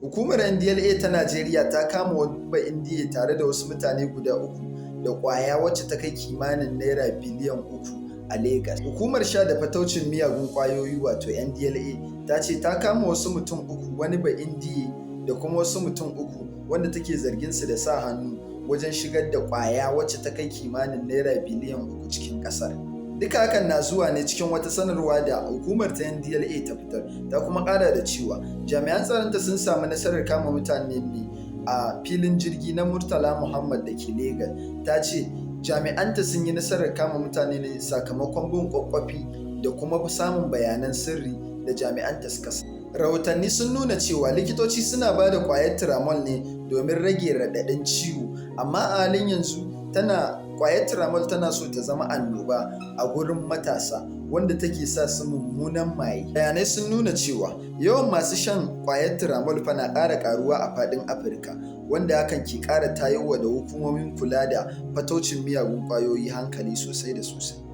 Hukumar NDLEA ta Najeriya ta kama wani Ba'indiye tare da wasu mutane guda uku da ƙwaya wacce ta kai kimanin Naira biliyan 3 a Legas. Hukumar sha da fataucin miyagun ƙwayoyi wato NDLEA ta ce ta kama wasu mutum uku, wani Ba'indiye da kuma wasu mutum uku wanda take zargin su da sa hannu wajen shigar da ƙwaya wacce ta kai kimanin Naira biliyan 3 cikin ƙasar. Duka hakan na zuwa ne cikin wata sanarwa da hukumar ta NDLEA ta fitar, ta kuma ƙara da cewa jami'an tsaronta sun samu nasarar kama mutane ne a filin jirgi na Murtala Muhammad da ke Legas. Ta ce jami'anta sun yi nasarar kama mutane ne sakamakon bin ƙwaƙƙwafi da kuma samun bayanan sirri da jami'anta suka samu. Rahotanni sun nuna cewa likitoci suna ba da ƙwayar Tramol ne domin rage raɗaɗin ciwo, amma a halin yanzu tana ƙwayar Tramol tana so ta zama annoba a gurin matasa, wanda take sa su mummunan maye. Bayanai sun nuna cewa yawan masu shan ƙwayar Tramol fa na ƙara ƙaruwa a faɗin Afirka, wanda hakan ke ƙara tayarwa da hukumomin kula da fataucin miyagun ƙwayoyi hankali sosai da sosai.